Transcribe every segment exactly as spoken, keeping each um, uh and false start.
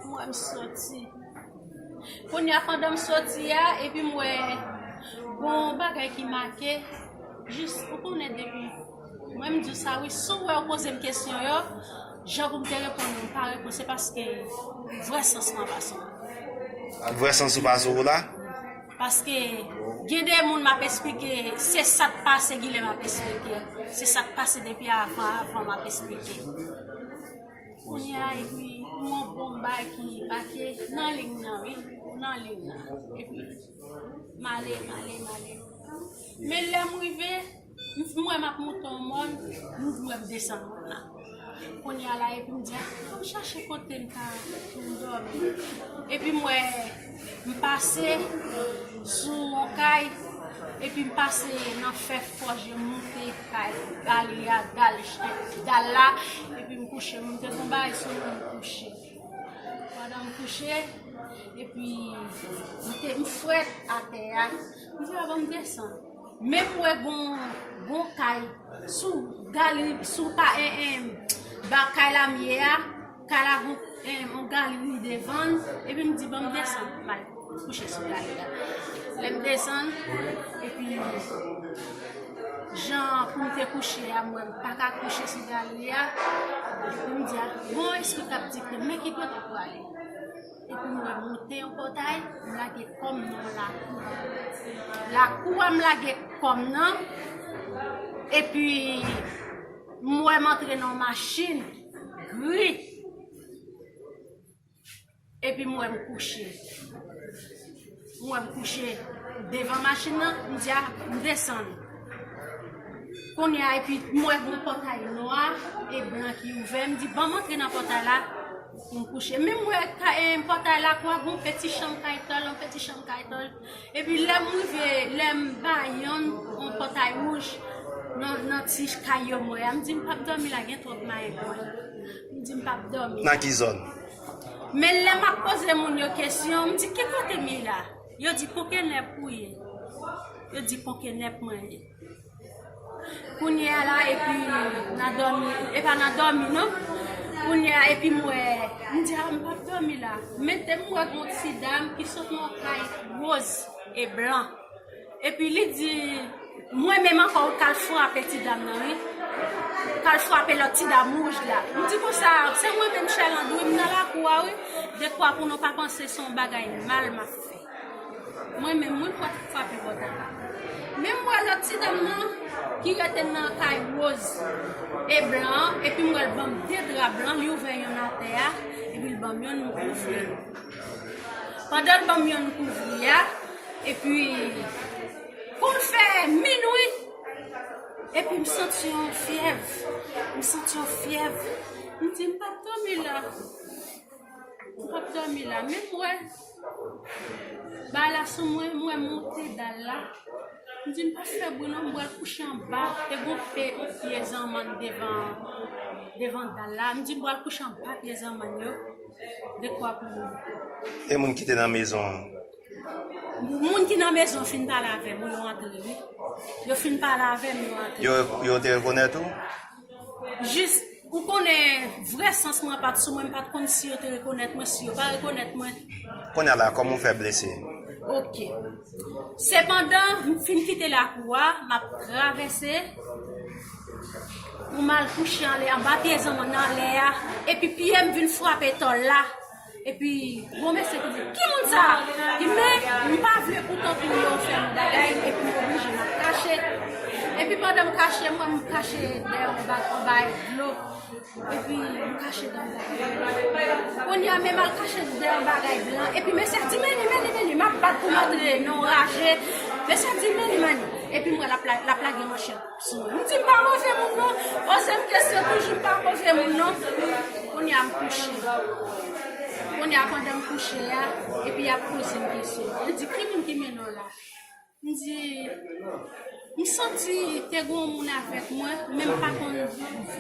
M wè m soti. Kounye a, pandan m soti a, epi m wè gon bagay ki make, jis, ou konnen depi. Mwen, m di w sa, wi, si w wè w poze m kesyon yo, jan pou m te reponn ou, m pa reponn, se paske vrè sans mwen pa sou mwen. Vrè sans ou pa sou ou la? Paske gen de moun m ap esplike, se sa k pase, Gilè m ap esplike. Se sa k pase depi avan, avan m ap esplike. Kounye a, epi, yon bon bagay ki make nan liy nan, wi, nan liy nan. Epi, m ale, m ale, m ale. Men lè m rive, m m wè m ap moute yon mòn, m wè m desann mòn nan. Kounye a la, epi m di, a, fò m chache kote m ka pou m dòmi. Epi m wè, m pase sou yon kay, epi m pase nan fè fòje moute kay, galri a, dal, dal la, epi m kouche. M te gon bagay sou mwen, m kouche. Pandan m kouche, epi m te, m frèt atè a, m di, a, ban m desann. Men m wè gon, gon kay sou galri, sou pa, en, en, ba kay la m ye a, kay la gon, en, yon galri devan l, epi m di, ban m desann, m al kouche sou galri a. Lè m desann, epi jan pou m te kouche a, m wè m pa ka kouche sou galri a, epi m di, a, gon espri k ap di ke, men ki kote pou ale. Epi m wè m moute yon pòtay, m lage kò m nan lakou. Lakou a m lage kò m nan, epi m wè m antre nan yon machin gri, epi m wè m kouche. M wè m kouche devan machin nan, m di a, m desann. Kounye a, epi m wè gon pòtay nwa e blan ki ouvè, m di, ban m antre nan pòtay la pou m kouche. Men m wè ka-, e, pòtay lakou a, gon peti chanm kay tòl, yon peti chanm kay tòl. Epi lè m rive, lè m ba yonn yon pòtay wouj nan, nan ti kay yo m wè a, m di, m p ap dòmi la, gen twòp mayen pou mwen. M di, m p ap dòmi. Nan ki zòn? Men lè m ap poze moun yo kesyon, m di, ki kote m ye la? Yo di, Ponkenèp ou ye? Yo di, Ponkenèp mwen ye. Kounye a la, epi nan dòmi, e pa nan dòmi non. Kounye a, epi m wè, m di, a, m p ap dòmi la. Men te m wè gon ti dam ki sot nan yon kay woz e blan. Epi li di, mwen menm ankò, k al frape ti dam nan, wi. K al frape lòt ti dam wouj la. M di konsa, se mwen menm, Sherlandry, m nan lakou a, wi. Dekwa pou nou pa panse se yon bagay mal m ap fè. Mwen menm, mwen pa t frape pòtay la. Men m wè lòt ti dam nan ki rete nan kay woz e blan an, epi m wè l ban m de dra blan, li ouvè yonn atè a, epi l ban m yonn, m kouvri. Pandan l ban m yonn kouvri a, epi kou l fè minwi, epi m santi yon fyèv, m santi yon fyèv, m di, m p ap dòmi la. M p ap dòmi la. Men m wè bagay la sou mwen, m wè m moute dal la. M di, m pa fè bri non, m pral kouche anba. Te gon pye, yon pye zanmann devan, devan dal la. M di, m pral kouche anba pye zanmann yo. Dekwa pou mwen. E moun ki te nan mezon an? Moun ki nan mezon fin pale avè m, yo antre, wi. Yo fin pale avè m, yo antre. Yo, yo te rekonèt ou? Jis, ou konnen, vrè sans mwen pa t sou mwen, m pa t konn si yo te rekonèt mwen, si yo pa rekonèt mwen. Kounye a la, kòman w fè blese? Ok. Sepandan, m fin kite lakou a, m ap travèse pou m al kouche anlè, anba pye zanmann nan anlè a, epi pye m vin frape tòl la. Epi, gon mesye ki di, ki moun sa a? Li di, men, m pa vle pou tankou yo fè m bagay, epi m oblije m ap kache. Epi pandan m kache, mwen, m kache dèyè yon ba-, yon bagay dlo. Epi, m kache dèyè yon bagay dlo. Kounye a, men m al kache dèyè yon bagay blan. Epi, mesye a di, men li, men li, men li, m ap bat pou m antre nan yon raje. Mesye a di, men li, men li. Epi, m wè l ap la-, l ap lage manchèt. M di, m pa move moun non. Poze m kesyon toujou, m pa move moun non. Kounye a m kouche. Kounye a pandan m kouche a, epi y ap poze m kesyon. Yo di, ki moun ki mennen w la? M di, m santi te gen yon moun avèk mwen, men m pa konn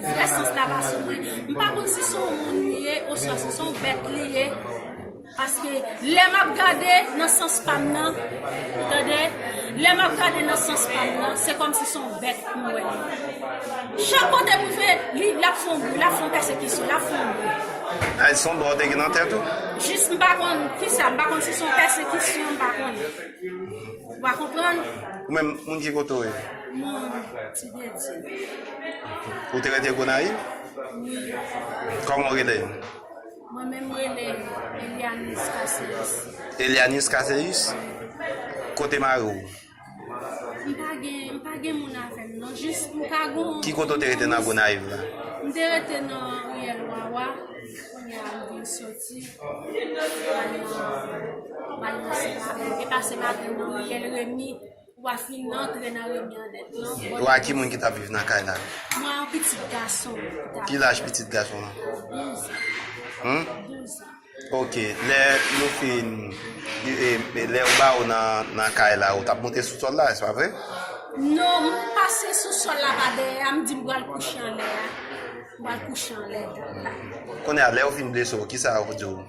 vrè sans la pa sou mwen. M pa konn si se yon moun li ye, oswa si se yon bèt li ye. Paske lè m ap gade nan sans pa m nan, ou tande, lè m ap gade nan sans pa m nan, se kòmsi se yon bèt m wè li. Chak kote m rive, li, l ap fè yon bri, l ap fè yon pèsekisyon, l ap fè yon bri. A, Se yon dwa w te gen nan tèt ou? Jis m pa konn kisa, m pa konn si se yon pèsekisyon, m pa konnen. Ou pa konprann? Ou menm, moun ki kote w ye? Moun Tibedi. Ou te rete Gonayiv? Wi. Kòman w rele? Mwen menm rele Elianis Cassius. Elianis Cassius? Kote mari w? M pa gen, m pa gen moun avè m non, jis m ka gon. Ki kote w te rete nan Gonayiv la? M te rete nan riyèl Wawa, kounye a m vin soti, m al nan, m al nan Senmaten, m te pase maten nan riyèl Remi, w a fin antre nan Remi annèt non. Ou a ki moun ki t ap viv nan kay la? Mwen a yon pitit gason ki t ap. Ki laj pitit gason an? Douz an. Hmm? Douz an. Ok, lè nou fin, e, e, lè yo ba ou nan, nan kay la, ou t ap monte sou sòl la, se pa vre? Non, m pase sou sòl la pa dèyè a, m di m pral kouche anlè a. M pral kouche anlè a. Kounye a, lè yo fin blese w, kisa yo di w?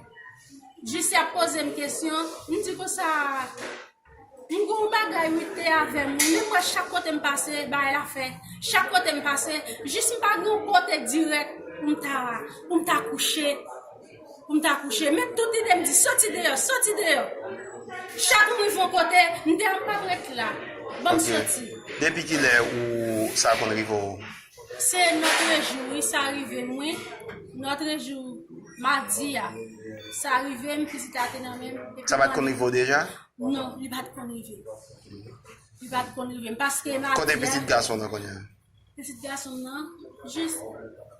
Jis y ap poze m kesyon, m di konsa, m gon bagay wi te avè m wi, men m wè chak kote m pase, bagay la fè. Chak kote m pase, jis m pa gen yon kote dirèk pou m ta, pou m ta kouche. Pou m ta kouche. Men tout ide m di, soti deyò, soti deyò. Chak m rive yon kote, m di, "A, m p ap ret la. Ban m soti." Ok. Depi kilè ou sa konn rive w? Se nòtrejou, wi, sa rive m, wi. Nòtrejou, madi a. Sa rive m, pitit la te nan men m. Epi sa pa t konn rive w deja? Non, li pa t konn rive m. Li pa t konn rive m. Paske madi a. Kote pitit gason nan kounye a? Pitit gason nan, jis,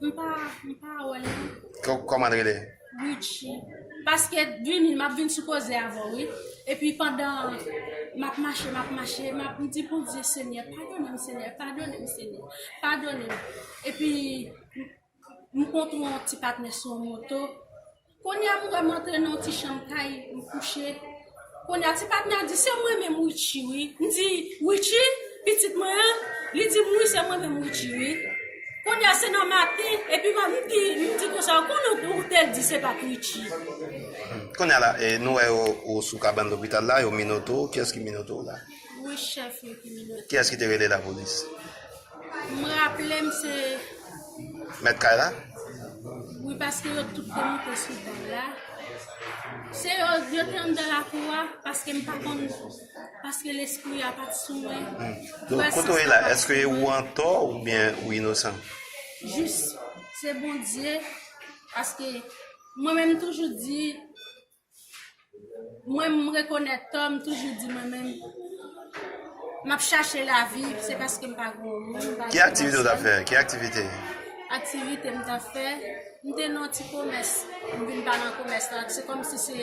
m pa, m pa wè l non. Kò-, kòman l rele? Richie. Paske vini, m ap vin sou koze avè w, wi. Epi pandan m ap mache, m ap mache, m ap, m di, "Bondye, Senyè, padone m, Senyè, padone m, Senyè, padone m." Epi, m kontre yon ti patnè sou yon moto. Kounye a, m wè m antre nan yon ti chanm kay, m kouche. Kounye a, ti patnè a di, "Se mwen menm, Richie, wi." M di, "Richie, pitit mwen an?" Li di m, "Wi, se mwen menm, Richie, wi." Kounye a, se nan maten, epi m di, m di konsa, "Konnen ou te di se pa t Richie." Kounye a la, e, nou wè ou, ou sou kabann lopital la, yo minote w, kiyès ki minote w la? Wi, chèf yo ki minote. Kiyès ki te rele lapolis? M raple m se. Mèt kay la? Wi, paske yo tout te monte sou dal la. Se yo, yo te anndan lakou a, paske m pa konn, paske lespri a pa t sou mwen. Hmm. Donk, kote w ye la, èske ou antò oubyen ou inosan? Jis, se Bondye, paske mwen menm toujou di, Mwen, m rekonèt tò, m toujou di mwen menm, m ap chache lavi, se paske m pa gen yon moun, m pa gen pèsòn. Ki aktivite w t ap fè? Ki aktivite? Aktivite m t ap fè, m te nan ti komès, m vin pa nan komès la, se kòmsi se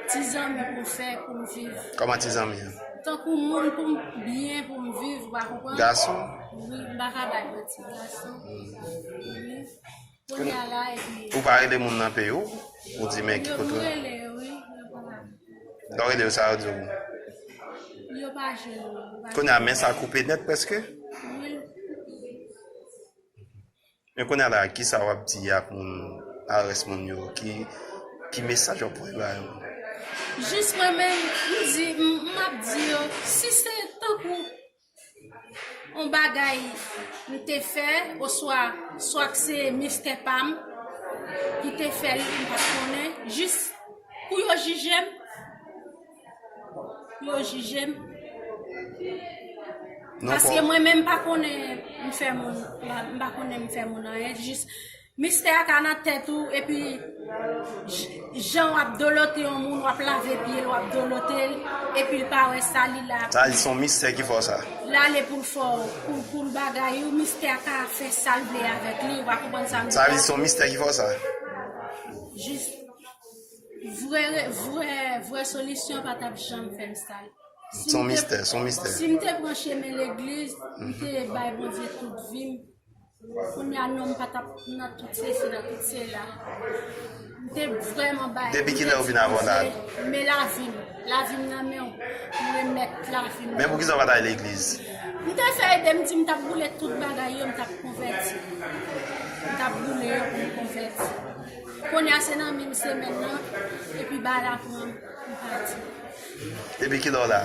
ti zanmi pou m fè, pou m viv. Kòman ti zanmi an? Tankou moun pou m byen, pou m viv, ou pa konprann? Gason? Wi, m pa ka bay manti, gason. Wi. Kounye a la, epi. Ou pa rele moun nan peyi w? Ou di men ki kote w? Yo, m rele yo, wi, yo pa. Lè w rele yo, sa yo di w? Yo pa jwenn mwen, yo pa. Kounye a, men sa koupe nèt prèske? Wi. Men kounye a la, kisa w ap di ak moun, a rès moun yo? Ki, ki mesaj w ap voye ba yo? Jis mwen menm, m di, m, m ap di yo, si se tankou yon bagay m te fè, oswa, swa k se mistè pa m ki te fè l, m pa t konnen, jis pou yo jije m, pou yo jije m. Non, paske mwen menm m pa konnen m fè moun, m pa, m pa konnen m fè moun anyen, jis mistè a ka nan tèt ou, epi j-, jan w ap dolote yon moun, w ap lave pye l, w ap dolote l, epi l pa wè sa, li la. Sa di se yon mistè ki fè w sa? L ale pou l fè w, pou, pou l bagay ou, mistè a ka fè sa l vle avèk li, ou pa konprann sa m di la? Sa di se yon mistè ki fè w sa? Jis, vrè, vrè, vrè solisyon pa t ap janm fè m sa. Se yon mistè, se yon mistè. Si m te pran chemen legliz, m te bay Bondye tout vi m, kounye a non m pa t ap nan tout sesi, nan tout sela. M te vrèman bay. Depi kilè ou vin avè w la? Men lavi m, lavi m nan men w, m remèt lavi m. Men poukisa w pa t al legliz? M te fè ede, m di m t ap boule tout bagay yo, m t ap konvèti. M t ap boule yo pou m konvèti. Kounye a se nan menm semèn nan, epi bagay la pran m, m pati. Depi kilè w la?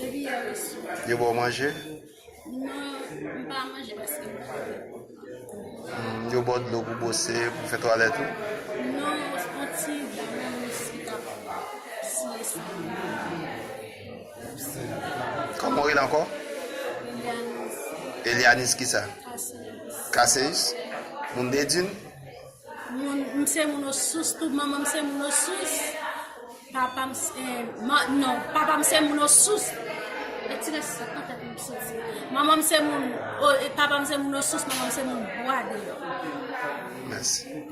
Depi yè oswa. Yo ba w manje? Non, m pa manje paske m pa gen. Hmm, yo ba w dlo pou bwose, pou fè twalèt ou? Non, yon Kòman w rele ankò? Elianis kisa? Kaseyis. Moun Dedin? Moun, m se moun Osous tou, manman m se moun Osous. Papa m se, eh, ma, non, papa m se moun Osous. Retire sa nan tèt mwen soti. Manman m se moun, o, eh, papa m se moun Osous, manman m se moun Bwa Deyò. Mèsi.